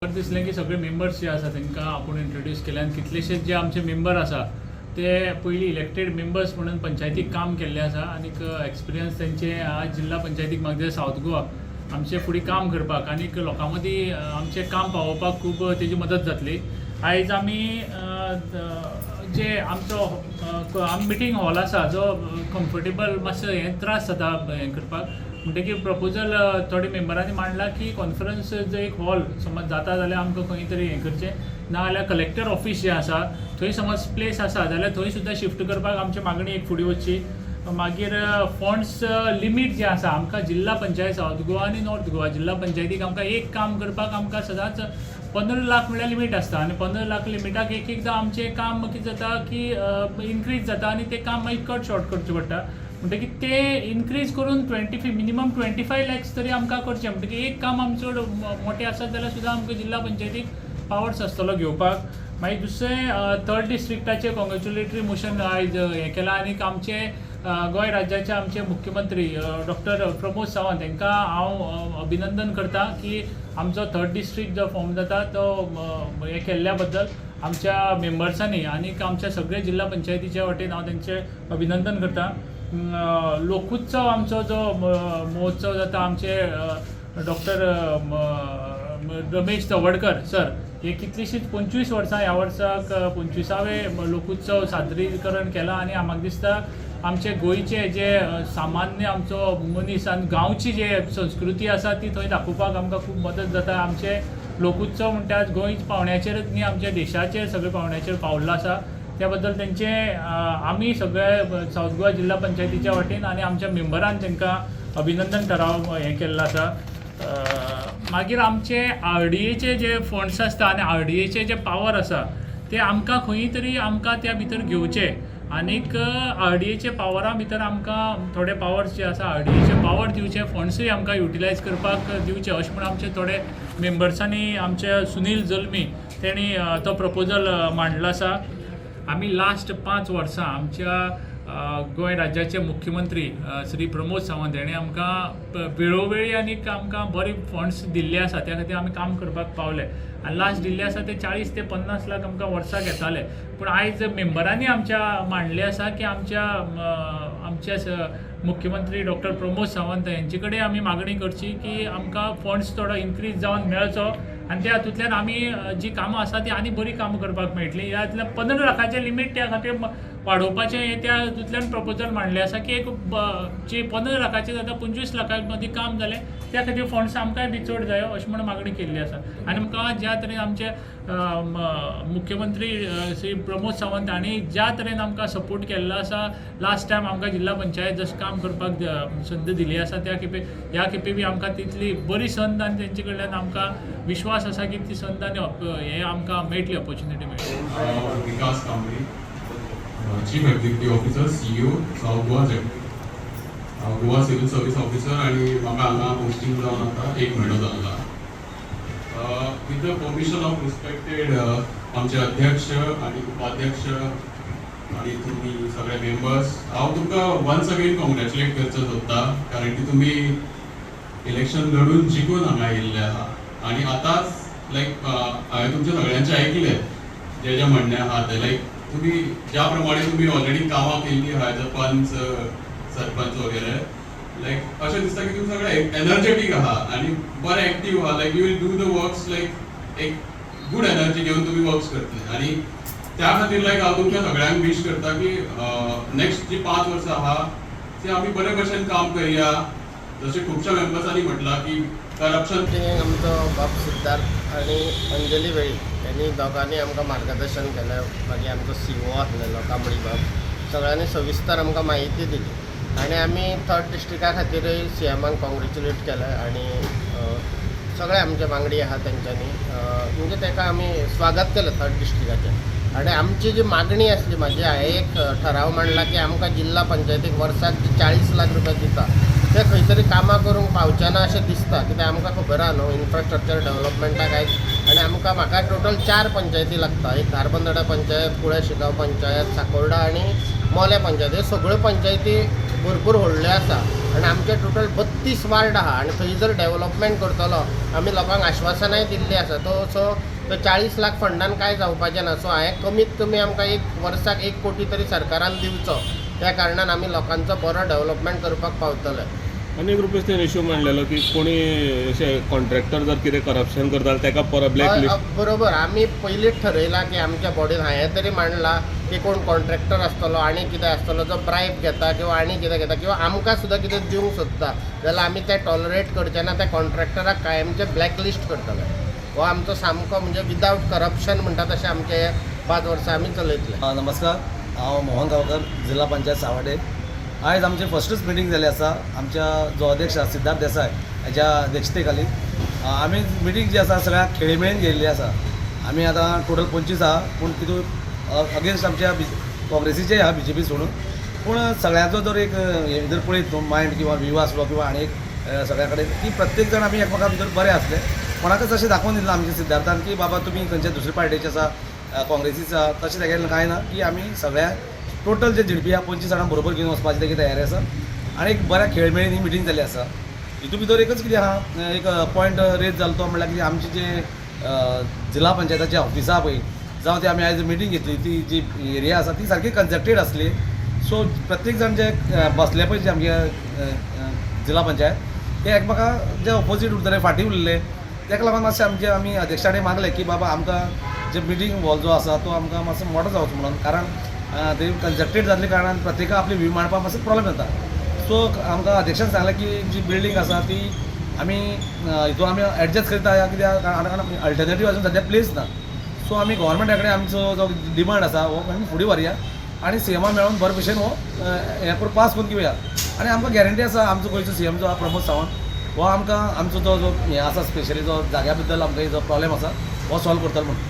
बरें दिसलें की सगळे मेंबर्स जे आसा तांकां आपूण इंट्रोड्यूस केले आनी कितलेशेच जे आमचे मेंबर आसा ते पयलीं इलेक्टेड मेंबर्स म्हणून पंचायतीक काम केल्लें आसा आनीक एक्सपिरियन्स तेंचे आज जिल्हा पंचायतीक म्हाका दिसता सावथ गोवा आमचे फुडें काम करपाक आनीक लोकां मदीं आमचें काम पावोवपाक खूब तेजी मदत जातली. आयज आमी जे आमचो मिटींग हॉल आसा जो कम्फर्टेबल मातसो हें त्रास जाता हें करपाक, म्हणटकीर प्रपोजल थोडे मेंबरांनी मांडला की कॉन्फरन्स जो एक हॉल समज जाता जाल्यार आमकां खंय तरी हें करचें, ना जाल्यार कलेक्टर ऑफीस जें आसा थंय समज प्लेस आसा जाल्यार थंय सुद्दां शिफ्ट करपाक आमची मागणी एक फुडें वचची. मागीर फंड्स लिमीट जें आसा आमकां जिल्हा पंचायत सावथ गोवा आनी नॉर्थ गोवा जिल्हा पंचायतीक आमकां एक काम करपाक आमकां सदांच 15 लाख म्हळ्यार लिमीट आसता आनी 15 लाख लिमिटाक एक एकदां आमचें काम कितें जाता की इनक्रीज जाता आनी तें काम मागीर कट शॉर्ट करचें पडटा. म्हणटकीर तें इनक्रीज करून मिनिमम 25 लॅक्स तरी आमकां करचें, म्हणटकीर एक काम आमचें चड मोटें आसत जाल्यार सुद्दां आमकां जिल्हा पंचायतीक पावर्स आसतलो घेवपाक. मागीर दुसरें थर्ड डिस्ट्रिक्टाचें कॉंग्रेच्युलेटरी मोशन आयज हें केलां आनीक आमचे गोंय राज्याचे आमचे मुख्यमंत्री डॉक्टर प्रमोद सावंत हांकां हांव अभिनंदन करता की आमचो थर्ड डिस्ट्रिक्ट जो फॉर्म जाता तो हें केल्ल्या बद्दल आमच्या मेंबर्सांनी आनीक आमच्या सगळे जिल्हा पंचायतीच्या वटेन हांव तेंचें अभिनंदन करता. लोकोत्सव आमचो जो महोत्सव जाता आमचे डॉक्टर रमेश तवडकर सर हे कितलींशींच 25 वर्सां ह्या वर्साक 25वे लोकोत्सव सादरीकरण केलां आनी म्हाका दिसता आमचे गोंयचे जे सामान्य आमचो मनीस आनी गांवची जे संस्कृती आसा ती थंय दाखोवपाक आमकां खूब मदत जाता. आमचे लोकोत्सव म्हणटा आज गोंय पावंड्याचेरच न्ही आमच्या देशाचेर सगळे पावंड्याचेर पावल्लो आसा, त्या बद्दल तेंचे आमी सगळे सावथ गोवा जिल्हा पंचायतीच्या वतीन आनी आमच्या मेंबरान तांकां अभिनंदन ठराव हें केल्लो आसा. मागीर आमचे आरडीएचे जे फंड्स आसता आनी आरडीएचे जे पावर आसा ते आमकां खंयी तरी आमकां त्या भितर घेवचे आनीक आरडीएचे पावरा भितर आमकां थोडे पावर्स जे आसा आरडीएचे पावर दिवचे, फंड्सूय आमकां युटिलायज करपाक दिवचे अशें म्हूण आमचे थोडे मेंबर्सांनी आमचे सुनील जल्मी तेणी तो प्रपोजल मांडलो आसा. आमी लास्ट 5 वर्सां आमच्या गोंय राज्याचे मुख्यमंत्री श्री प्रमोद सावंत हेणें आमकां वेळोवेळी आनीक आमकां बरे फंड्स दिल्ले आसा, त्या खातीर आमी काम करपाक पावले आनी लास्ट दिल्ले आसा ते 40 ते 50 लाख आमकां वर्साक येताले. पूण आयज मेंबरांनी आमच्या मांडलें आसा की आमच्या आमच्या मुख्यमंत्री डॉक्टर प्रमोद सावंत हेंचे कडेन आमी मागणी करची की आमकां फंड्स थोडो इनक्रीज जावन मेळचो आनी त्या हातूंतल्यान आमी जी कामां आसा ती आनी बरी कामां करपाक मेळटली. ह्या 15 लाखाचें लिमीट त्या खातीर वाडोवपाचें हें त्या हातूंतल्यान प्रपोजल मांडलें आसा की एक जी 15 लाखाचें जाता 25 लाखां मदीं काम जालें त्या खातीर फंड्स आमकांय बी चड जायो अशें म्हूण मागणी केल्ली आसा. आनी आमकां ज्या तरेन आमचे मुख्यमंत्री श्री प्रमोद सावंत हांणी ज्या तरेन आमकां सपोर्ट केल्लो आसा, लास्ट टायम आमकां जिल्हा पंचायत जशें काम करपाक संद दिली आसा त्या खेपे ह्या खेपे बी आमकां तितली बरी संद आनी तेंचे कडल्यान आमकां विश्वास आसा की ती संद आनी हें आमकां मेळटली, ऑपॉर्च्युनिटी मेळटली. Vikas Kambli, Chief Executive Officer, CEO, South Goa ZP. Goa civil service officer आनी म्हाका हांगा पोस्टींग जावन आतां 1 म्हयनो जाला. With the permission of respected आमचे अध्यक्ष आनी उपाध्यक्ष आनी तुमी सगळे मेंबर्स, हांव तुमकां वन्स अगेन कॉंग्रॅच्युलेट करचो सोदता, कारण की तुमी इलेक्शन लढून जिखून हांगा येयल्ले आहा आनी आतांच लायक हांवें तुमच्या सगळ्यांचें आयकलें जे जे म्हणणें आहा तें, लायक तुमी ज्या प्रमाणे तुमी ऑलरेडी कामां केल्ली आहा एज अ पंच, सरपंच वगैरे, लायक अशें दिसता की तुमी सगळे एनर्जेटीक आहा आनी बरे एक्टीव आहा. Like you will do the works, like एक गूड एनर्जी घेवन तुमी वर्क्स करतले आनी त्या खातीर लायक हांव तुमकां सगळ्यांक विश करता की नेक्स्ट जी 5 वर्सां आहा ती आमी बरे भशेन काम करया. जशें खुबश्या मेंबर्सांनी म्हटलां की करप्शन मिटिंगेक आमचो बाब सिद्धार्थ आनी अंजली वेळीप यांनी दोगांनी आमकां मार्गदर्शन केलें. मागीर आमचो सीओ आसलेलो कांबळी बाब, सगळ्यांनी सविस्तर आमकां म्हायती दिली आनी आमी थर्ड डिस्ट्रिक्टा खातीरय सीएमाक कॉंग्रेच्युलेट केलें आनी सगळे आमचे वांगडी आहा तेंच्यांनी म्हणजे ताका आमी स्वागत केलें थर्ड डिस्ट्रिक्टाचें. आनी आमची जी मागणी आसली, म्हाजी हांवें एक ठराव मांडला की आमकां जिल्हा पंचायतीक वर्साक 40 लाख रुपया दिता ते खंय तरी कामां करूंक पावचे ना अशें दिसता, कित्याक आमकां खबर आहा न्हू इन्फ्रास्ट्रक्चर डेवलपमेंटाक आयज आनी आमकां म्हाका टोटल 4 पंचायती लागता, एक धारबंदोडा पंचायत, कुळे शिगांव पंचायत, साकोर्डा आनी मोलें पंचायत. ह्यो सगळ्यो पंचायती भरपूर व्हडल्यो आसा. आनी आमचे टोटल 32 वार्ड आहा आनी थंय जर डेवलपमेंट करतलो, आमी लोकांक आश्वासनाय दिल्लीं आसा. तो सो तो 40 लाख फंडान कांय जावपाचें ना. सो हांवें कमीत कमी आमकां एक वर्साक 1 कोटी तरी सरकारान दिवचो, त्या कारणान आमी लोकांचो बरो डेवलपमेंट करपाक पावतले. आनी एक रुपेश तेणें इशू मांडलेलो की कोणी अशें कॉन्ट्रॅक्टर जर कितें करप्शन करता जाल्यार ताका परत ब्लॅक हय, लिस्ट. बरोबर, आमी पयलींच ठरयलां की आमच्या बॉडीन हांवें तरी मांडलां की कोण कॉन्ट्रॅक्टर आसतलो आनी कितें आसतलो जो ब्रायब घेता किंवा आनी कितें घेता किंवा आमकां सुद्दां कितें दिवंक सोदता जाल्यार आमी तें टॉलरेट करचे ना. त्या कॉन्ट्रॅक्टराक कायमचें ब्लॅक लिस्ट करतले. हो आमचो सामको म्हणजे विदावट करप्शन म्हणटा तशें आमचे हे 5 वर्सां आमी चलयतले. नमस्कार, हांव मोहन गांवकर, जिल्हा पंचायत सावाडे. आयज आमची फस्टूच मिटींग जाली आसा आमच्या जो अध्यक्ष आसा सिद्धार्थ देसाय हाच्या अध्यक्षते खाली. आमी मिटींग जी आसा सगळ्या खेळमेळीन घेयल्ली आसा. आमी आतां टोटल 25 आहा, पूण तितून अगेन्स्ट आमच्या काँग्रेसीचे आहा, बीजेपी सोडून. पूण सगळ्यांचो जर एक हे जर पळयत न्हू मायंड किंवा व्यू आसलो किंवा आनी एक सगळ्या कडेन की प्रत्येक जाण आमी एकमेकां भितर बरे आसले. कोणाकच अशें दाखोवन दिलें आमच्या सिद्धार्थान की बाबा तुमी खंयच्या दुसऱ्या पार्टेचे आसा, काँग्रेसीचे आसा, तशें तेगेलें कांय ना की आमी सगळ्या टोटल जे झेडपी आहा 25 जाणां बरोबर घेवन वचपाची तेगी तयारी आसा आनी एक बऱ्या खेळमेळीन ही मिटींग जाल्ली आसा. हितून भितर एकच कितें आहा, एक पॉयंट रेज जालो तो म्हणल्यार कितें आमचे जे जिल्हा पंचायताचे ऑफिसां आहा पळय, जावं ती आमी आयज मिटींग घेतली ती जी एरिया आसा ती सारकी कंजक्टेड आसली. सो प्रत्येक जाण जे बसले पळय जे आमगे जिल्हा पंचायत ते एकमेका जे ऑपोजीट उरतले, फाटीं उरले, तेका लागून मातशें आमचे आमी अध्यक्षांनी मागलें की बाबा आमकां जे मिटींग हॉल जो आसा तो आमकां मातसो मोटो जावचो म्हणून, कारण ते कंजक्टेड जाल्ले कारणान प्रत्येकाक आपली व्यू मांडपाक मातसो प्रॉब्लेम जाता. सो आमकां अध्यक्षान सांगलें की जी बिल्डींग आसा ती आमी हितून आमी एडजस्ट करता, कित्याक कारण अल्टरनेटीव अजून सद्या प्लेस ना. सो आमी गोवोरमेंटा कडेन आमचो जो डिमांड आसा हो आमी फुडें व्हरया आनी सीएमा मेळोन बरे भशेन हो हें करून पास करून घेवया. आनी आमकां गॅरंटी आसा आमचो गोंयचो सीएम जो आहा प्रमोद सावंत हो आमकां आमचो तो जो हें आसा स्पेशली जो जाग्या बद्दल आमकां जो प्रॉब्लेम आसा हो सॉल्व करतलो म्हणून.